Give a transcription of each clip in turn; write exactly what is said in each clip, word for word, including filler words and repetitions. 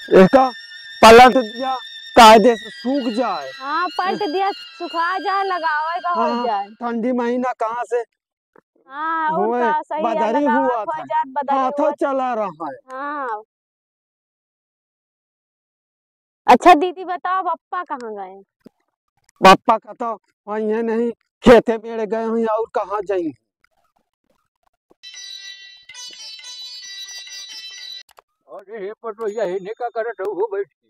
एका पलट दिया, कायदे से सूख जाए। हाँ, पलट दिया, सुखा जाए, लगावे का हो हाँ, जाए। ठंडी महीना कहाँ से हाँ, और होए, का, सही है, बदरी लगावा हुआ हो था। जात, बदरी हाथों हुआ था। चला रहा है। हाँ। अच्छा दीदी बताओ, पप्पा कहाँ गए? पप्पा का तो वहीं है नहीं, खेते मेड़े गए हुए और कहाँ जाई? अरे हे पटोहिया, हे ने का करत हऊ हो बैठ के?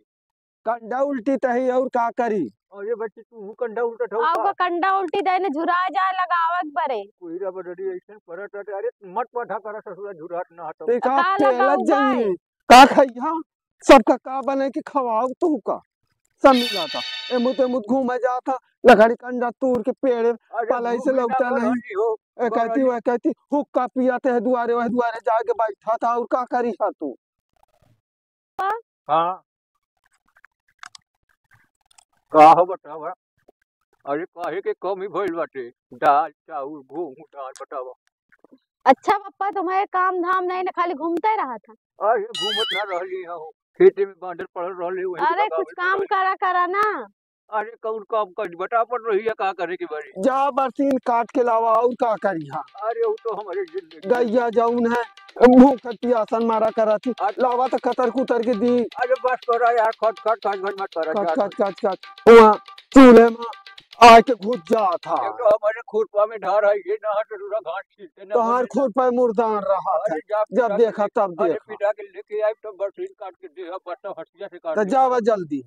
कंडा उल्टी तही और का करी? अरे बच्चे, तू हूँ कंडा उल्टत हऊ का? आपका कंडा उल्टी देने झुरा जाए लगावत बरे। कोई रा बदरी ऐसन परत हटे, अरे मत पढ़ा करा ससुरा झुरात ना हटो। ते का का पेलत लगाऊ जाई? भाई? का खइहा? सबका का बने के खवाओ तू का? सब मिला था। एमुत एमुत घूमे जात हा, लकड़ी कंडा तूर के पेड़ अरे पलाई से भूमि ना लौटा नहीं। बरनी हो, ए कहती, बरनी। वह कहती, हुक्का पिया थे दुआरे, वह दुआरे जाके बैठा था, और का करी हा तू? हाँ। का हो बतावा? अरे काहे के कमी भइल बाटे? दाल, चाउर, गेहूं, दाल बतावा। अच्छा पप्पा, तुम्हें काम धाम नहीं ना, खाली घूमते रहा था। अरे घूमत ना रहली हो, खेते में बांधल पड़ल रहली, वही अरे कुछ काम करा, करा ना। अरे कौन काम करी? बता पटोहिया, का करे के बारी? जा बरसीन काट के लावा, और का करी? हाँ। अरे वो तो हमारे जिंदगी। गैया जौन है, भूख पियासन मारा करा थी। अरे लावा तो कतर कुतर के दी। अरे बस करा यार, खट खट खट खट मत करा, खट जा खट तू। खट खट। वहाँ चूल्हे में आके घुस जा था। एक तो हमारे खुरपा में धार है, ये ना हट रहा घाट छीलते ना तोहार बने। खुरपा मुर्दान रहा था। अरे जा जब पिटा के देखा ले-, तब अरे देखा। पिटा के लेके आए तो बरसीन काट के दे, अब बस हंसिया से काट तो दे। जावा जल्दी।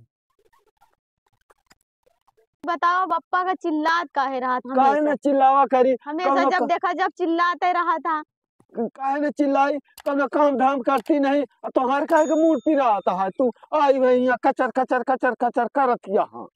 बताओ, बप्पा का चिल्लात काहे रहा था काहे हमेशा? न चिल्लावा करी? हमेशा कौनो जब का- देखा, जब चिल्लाते रहा था। काहे न चिल्लाई? कौनो काम धाम करती नहीं, और तोहार काहे के मूड पिरात है? तू आई हुई यहाँ कचर, कचर, कचर, कचर करत यहाँ।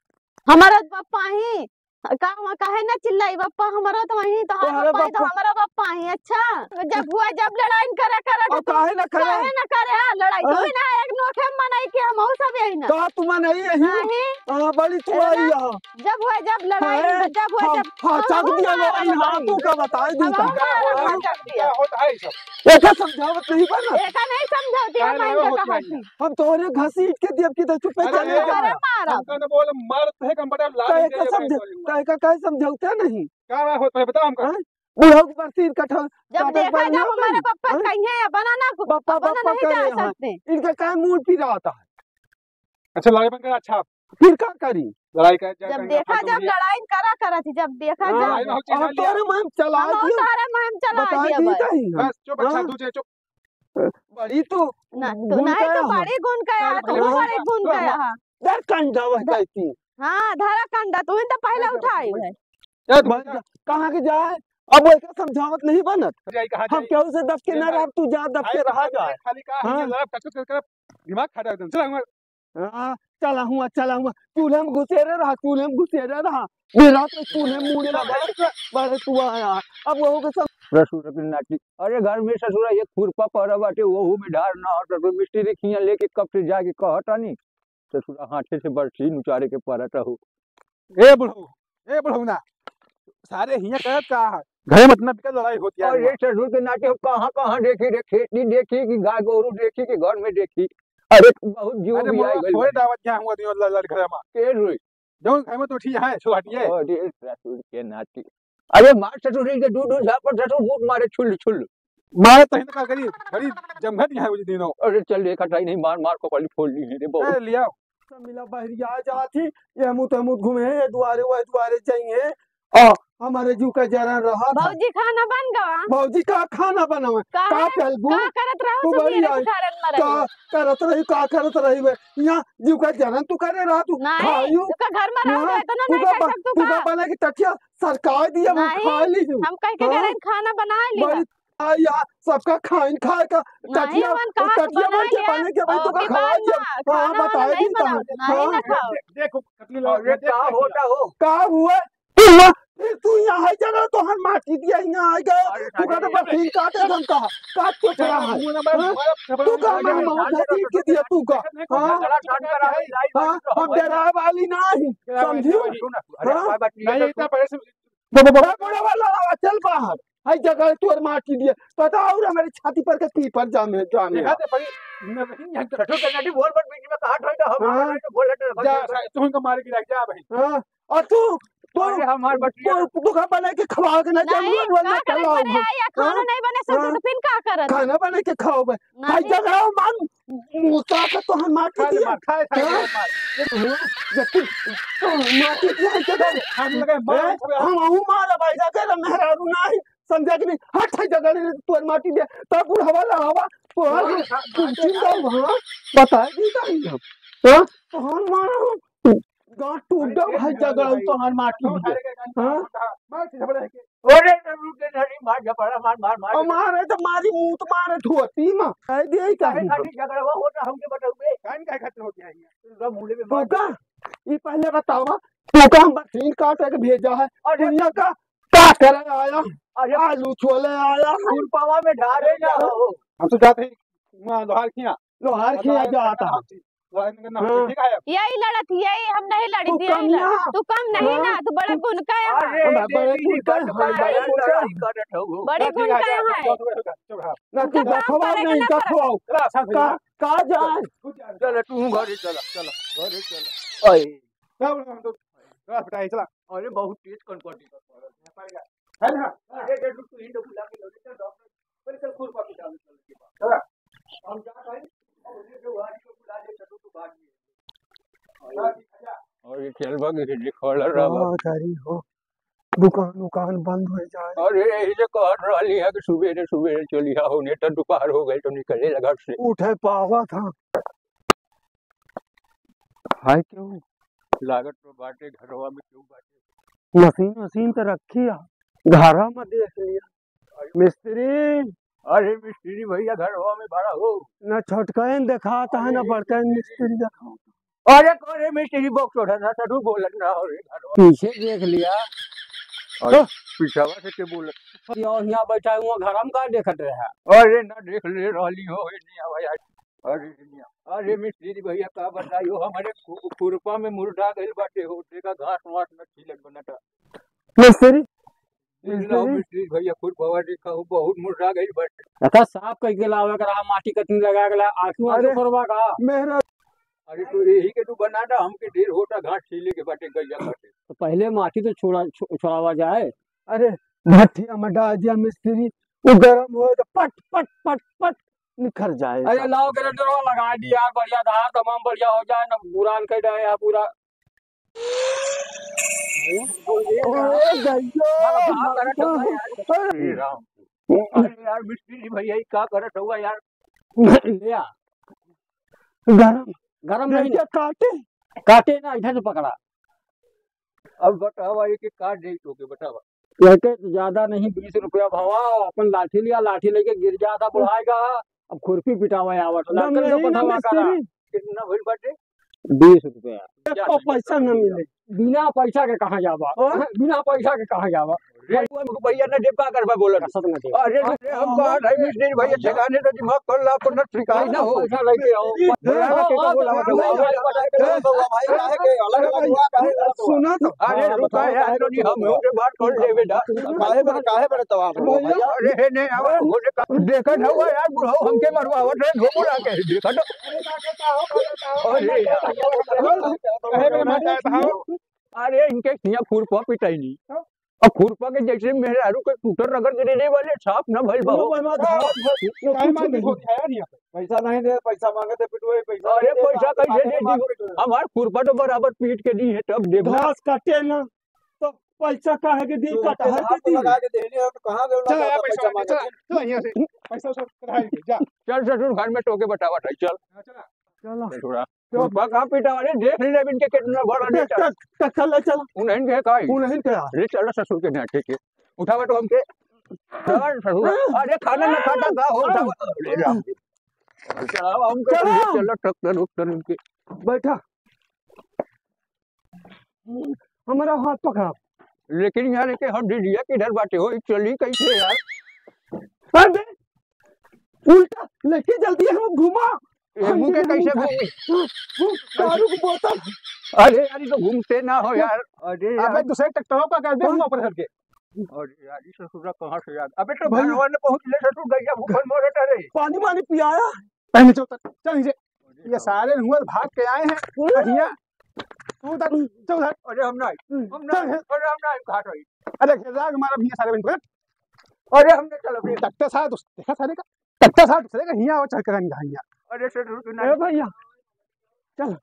हमारा बप्पा ही, का, काहे न चिल्लाई? बप्पा हमारा तो वही, तोहार तोहरे बप्पा ही तो बप्पा। हमारा बप्पा ही। अच्छा, जब हुआ, जब लड़ाई करे, करे और तो काहे न करे? काहे न करे? हाँ, लड़ाई तो हाँ? भी ना, एक नोखे में मनाई के हम और सब यही ना। का तू मनाई यही? नहीं। हाँ, बड़ी तू अरे आई ना, यहाँ। जब हुआ, जब लड़ाई, हाँ, जब हुआ, हाँ, जब हाँ, हम चाक और दिया ना, लो, हम हाँ, बताई। तू का बताई दी हम का? और ना, हम हाँ? चाक दिया। का होता है सब? एका समझावत नहीं बा ना? एका नहीं समझावती, काहे हम ना इनका होत कहत नहीं? नहीं। हम तोहरे घसीट के दियब कि तो चुप्पे अरे चले अरे, जाना। मारा। हमका ना बोल, मारत है, हम बड़ा लाल तो दे एका दे समझ-, बोलूंगा। तो एका काहे समझौता नहीं? का बा होत है, बताओ हमका। हाँ? बुढ़ऊ के बरसीन कटल, जब काटत देखा, बा जब ना हमारे बन। पप्पा हाँ? कहिए या बनाना को, बप्पा, बनाना बप्पा नहीं करे जा यहाँ। सकते। इनका काहे मूड पिरात है? अच्छा, लड़ाई बंद कर, अच्छा। फिर का करी? लड़ाई का, जा जब कहीं देखा, अपन जब दुनिया लड़ाई करा, करा थी, जब देखा, हाँ, जब लड़ाई में हम चिल्ला हम लिया। तोरे मुहिम चला हम दियो। तोरे मुहिम चला बताई दिया दी भाई। कहीं हम। बस, चुप, अच्छा, हाँ? दूजे, चुप। बड़ी तू ना, तू गुण नहीं कया तो हो। बड़ी गुण कया, अरे तू भैया, बड़ी गुण कया, हाँ। यार, कंडा वह ध-, कहती। हाँ, धरा कंडा, तू ही तो पहले उठाई है। यार, बन जा, कहाँ के जाए? अब वो एका समझावत नहीं बनत। जाई कहाँ हम जाई? केहू से दब के ये ना भाई, रहब, तू जा दब भाई, के रहा भाई, जाए। खाली का हाँ? है, लड़ब, कचकच करब, दिमाग खराब एकदम। चला, हमारे हाँ, चला हुआ, चला हुआ। चूल्हे में घुसेरे रहा, चूल्हे में घुसेरे रहा। दिन रात में चूल्हे में मुड़े लगा। बड़े तू आया। अब वहू के सब ससुर के नाती। अरे घर में ससुरा एक खुरपा पड़ा बाटे, वहू में ढार ना हो, तो मिस्त्री खिया लेके कब से जाके कहतानी। ससुरा हाथे से बरसीन उचारे के पड़त हो। ए बुढ़ऊ, ए बुढ़ऊ ना, सारे हियाँ करत का है? घरे में इतना बिकट लड़ाई होती है और हुआ। ये ससुर के नाते हम कहाँ कहाँ देखी रे, खेती देखी कि गाय गोरू देखी कि घर में देखी। अरे बहुत जीव अरे भी मुर्गा आए गइल थोड़े बा। दावत यहाँ हुआ दियो लड़ लड़ घर में। के रोई? जौन घर में तो ठीक है, छोटिए। अरे ससुर के नाती। अरे मार ससुर के दू दू झापड़ ससुर बूट मारे छुल छुल। मारे तहिन का करी, बड़ी जमघट यहाँ हुई दिनों। अरे चल देखा ताई नहीं मार मार कपाली फोड़ ली है रे बहुत। ए, लियाओ। सब मिला बहरिया जात ही, ये मुत मुत घूमे हैं, ये दुआरे वह दुआरे जाइए। आ, हमारे जू का जरा रहा था। भौजी खाना बन गवा? भौजी का खाना बनावे? का का है? पहलबू? का करत रहो तू सब बड़ी मेरे आई। बुखारन में का रही? करत रही, का करत रही बे? यहाँ जू का जरन तू करे रहा तू। नहीं, खायू? तू का घर में रहो, हाँ, तो इतना तू नहीं का खा बा-, सकतू तू का का? बना के टटिया सरकार दिया, वो नहीं, खा ली हूँ। हम कह के हाँ? डरे खाना बना ली बड़ी ना। आ, या, सबका खाइन खाए का, नहीं, टटिया, मन कहाँ से टटिया बना बन के लिया? बने के भाई, ओ, तू का की खवाई बात दिया। ना, हाँ, खाना वाना बताए नहीं दी बनाओ, तहाँ। नहीं हाँ। ना खाओ। दे-, देखो, कितनी लोग अरे, देखो, का देखो। होता हो? का हुआ? तू हुआ? फिर तू यहाँ है, चलो, तो हम माटी दिया, यहाँ आ गए। अरे, तू कहते, अरे, "बस ठीक काटे, हम कहा, काट के चला है।" मुंह ना मार, हाँ? मार, तू कहा, अरे, "मैं अरे, मार अरे, घसीट के दिया, तू का?" देखो, हाँ? झगड़ा शांत करा, लाइट हाँ, बंद करो। हम डराए वाली ना ही, डराए वाली समझियो? ना ही। अरे, हाँ? बात नहीं नहीं, है, इतना पहले से ब-, ब-, ब-, बड़ा वाला आवा, चल बाहर। हाय जगह तोर माटी दिए, पता और हमारे छाती पर के पीपर जामे, जामे। देखा दे भाई, मैं वही यहाँ कठोर करना थी, बोल मत बीच में, कहा ठोई तो हम हाँ। हमारे तो बोल हट रहा जा, है। तुम का मारे गिरा जा भाई। हाँ, और तू, तू, अरे हमार बटिया। तू, तू खा बना के खवा के ना नहीं, जाम, रोज रोज का ना करे खिलाओ। करे आया, खाना हाँ? नहीं बने, सब हाँ? तो फिर का करत? खाना बना के खाओ बे। भाई नहीं। जगह मान, मुसा के तो हम माटी खाए दिया। मार, खाए, खाए, हाँ? खाए मार। ये तो हुआ, जब तू, तो माटी दिया है जगह। हम लगे मार, हैं? हम हूँ मार भाई, जगह मेहरारू नहीं। समझा कि नहीं? हट है जगह रे, तोर माटी दे, तब बुढ़ावा लड़ावा, तोहर हाँ, हाँ, कुर्सी हाँ, का वहाँ बताए दी जाई हम। हाँ? तोहर मारा हम, गाँठ टूट गया भाई, जगह रे, तोहर माटी दे। हाँ? मार के झपड़ा है के। अरे, तो रुक के नहीं, मार झपड़ा, मार, मार, मार। और मारे तो मारी मुंह तो मारे धोती में। कह दिए ही अरे, कहीं। खाली झगड़ा हुआ, वो तो हमके बताओ बे। कान का खत्म हो गया है? तो सब मुंह में तो मार। का? ये पहले बतावा, तू का हम मशीन काट के भेजा है? अरे, दुनिया का का करे आया? अरे, आलू छोले आया। खुरपावा में ढारे ना हो। हम तो जाते ही वहाँ लोहार खिया। लोहार खिया जाता है। लोहार खिया ना हाँ। ठीक है। यही लड़त, यही हम नहीं लड़ी तू थी, यही कम लड़-, ना। तू कम नहीं हाँ। ना, तू बड़े गुण का है। अरे, हम बड़े गुण का है, हम बड़े गुण का है। बड़े गुण का है। चुप रहा। ना तू उनका काम देखो करे के नहीं ना देखो। चला, साथ में का, जा। का जाए? चल, तू घरे चला, चला, घरे चला। ओए। क्या बोल रहा हूँ तो? चला, बेटा, चला। अरे, बहुत तेज कनपटी कर पड़ा है। है ना? अरे, अरे, तू, तू इनको बुला के लो, चल, डॉक्टर, चल, चल, खुरपा पिटा ले, चल, के पास। चला। हम जा भाई, और ये जो वाली को बुला ले, चल, तू बाहर नहीं। और ये खेलबा के लिए खोल रहा बा। हाँ, करी हो। दुकान उकान बंद हो जाए। अरे, यही से कहत रहली है कि सुबेरे, सुबेरे चली हा, होने तो दोपहर हो गई, तो निकले लगा से। उठे पावा था। हाय, क्यों? लागत तो बाटे घरवा में क्यों बाटे? मशीन वशीन तो रखी है, घरा में देख लिया। मिस्त्री। अरे मिस्त्री भैया, घरवा में बड़ा हो। ना छोटकन देखात है, ना अरे बड़कन मिस्त्री देखात। अरे करे मिस्त्री बॉक्स उठा ना, तू बोलत ना हो रे घरवा। पीछे देख लिया। अरे तो? पीछावा से के बोलत? यो, यहाँ बैठा हुआ घर हम का देखत रहा? अरे ना देख ले रहली हो, ए नहीं आवा यार। अरे दुनिया, अरे मिस्त्री भैया का बताई हो, हमारे खु-, खुरपा में मुर्दा गइल बाटे हो, देखा घास वास न छीलत बनता। मिस्त्री, मिस्त्री? मिस्त्री भैया खुरपावा देखा हो, बहुत मुर्दा गइल बाटे। अच्छा, साफ कह के लावे के रहा, माटी कतनी लगा के ला, आँखी वाँखी अरे, खोरवा का? मेहरा अरे तो यही के तू बना दा, हमके ढेर होता घास छीले के बाटे, गैया बाटे। तो पहले माटी तो छोड़ा, छो-, छोड़ावा जाए। अरे भट्ठिया में डाल दिया मिस्त्री, वो गरम होए तो पट, पट, पट, पट निखर जाए अरे सब। लाओ के डंडरवा लगा दी यार, बढ़िया धार तमाम बढ़िया हो जाए ना, पुरान कर दे यार पूरा। ओ गैया, अरे राम। अरे यार मिस्त्री भैया, ई का करत हुआ यार? ले आ। गरम। गरम नहीं। गैया काटे। काटे ना, इधर से पकड़ा। अब बतावा, एक एक काट दे तो के बतावा। कहते तो ज्यादा नहीं, बीस रुपया भवा, अपन लाठी लिया, लाठी लेके गिर जाता बुढ़ाएगा। अब खुरपी पिटावा आवत ना, दम कल नहीं ना बतावा करा। मिस्त्री। कितना भइल बाटे? बीस रुपया। एको पैसा न मिले। बिना पैसा के कहाँ जावा? हाँ? बिना पैसा के कहाँ जावा? रे, भैया ने जेब का करबा बोला? कसम न दे। अरे, अरे, हम कहा नहीं मिस्त्री भैया, ठिकाने तो दिमाग कर ला, अपन ना ठिकाने बिना हो। पैसा लेके आओ। बोला ना, के का बोला, भाई, भाई, भाई, भाई, भाई, भाई, भाई, काहे के अलग अलग हुआ, काहे के अलग हुआ? सुना तो। अरे, हाँ, रुका बताओ, यार, काहे तो नहीं, हम लोग के बात कर लेवे दा। काहे बड़े, काहे बड़े तवार हो, भैया? अरे, हे, नहीं, आवा, बोले का, देखत हवा यार, बुढ़ऊ हमके मरवावत है, घूमू लागे, देखत। अरे यार। काहे बड़े मारता है, बताओ? अरे, इनके हियाँ खुरपा पिटाई नहीं। अब खुरपा के जैसे मेहरारू के टूटर रगड़ के दे दे वाले, साफ ना भइल बा हो। काहे मार दे, हो, खाया नहीं। पैसा नहीं दे, पैसा मांगे थे, पिटवाई, पैसा अरे, नहीं दे, पैसा तो कैसे दे दी? हमार खुरपा तो बराबर पीट के दी है, तब देबो। घास काटे ना, तो पैसा काहे के दी, तू कटहर के आपको दी। लगा के देने हो, तो कहाँ गए चल, लगा यार, पैसा पैसा मांगे, मांगे चल, थे? चल, यहाँ से, पैसा उसा कढ़ाई के, जा। चल, ससुर, घर में टोके बतावा था, चल। हाँ, चला। चलो। ससुरा। तो खुरपा कहाँ पीटा? अरे, देख ले, इनके कितना बड़ा देख, नेता। चल, चल, चल, चल। उन्हें के का है? उन्हें के है? ले, चल, ससुर के नेता के। उठावा तो हमके। चल, ससुर। अरे, खाना ना खाता का हो? उठावा। ले जा। चलाओ, हम चलो। चलो, ट्रैक्टर, उक्टर उनके। बैठा। हमारा हाथ पकड़ा। लेकिन यार, एके हड्डी दिया किधर बाटे हो? ई चली कैसे यार? अबे, उल्टा लेके जल्दी हम घुमा। ए, मुंह के कैसे घूमी? दारू की बोतल। अरे यार, ये तो घूमते ना हो यार। अरे यार। अबे, दूसरे ट्रैक्टरों का कर दे, हम ऊपर करके। और यार, ये ससुरा कहाँ से यार? अबे तो भैया। भगवान ने पहुँच ले ससुर, गैया भूखन मरत है रे। पानी वानी पियाया। पहले चल, चल नीचे। अरे ये सारे हुआ भाग के आए हैं। भैया, तू उधर, चल उधर। अरे हम नहीं, हम चल नहीं, उधर। अरे हम नहीं, घाट रही। अरे घेर लाग मारा भैया सारे बहन को। अरे हम नहीं चलो भैया। डॉक्टर साहब, दोस्त, देखा सारे का? डॉक्टर साहब, दूसरे का हिया और चढ़ के नहीं हिया। अरे ससुर के ए नहीं। भैया, चल।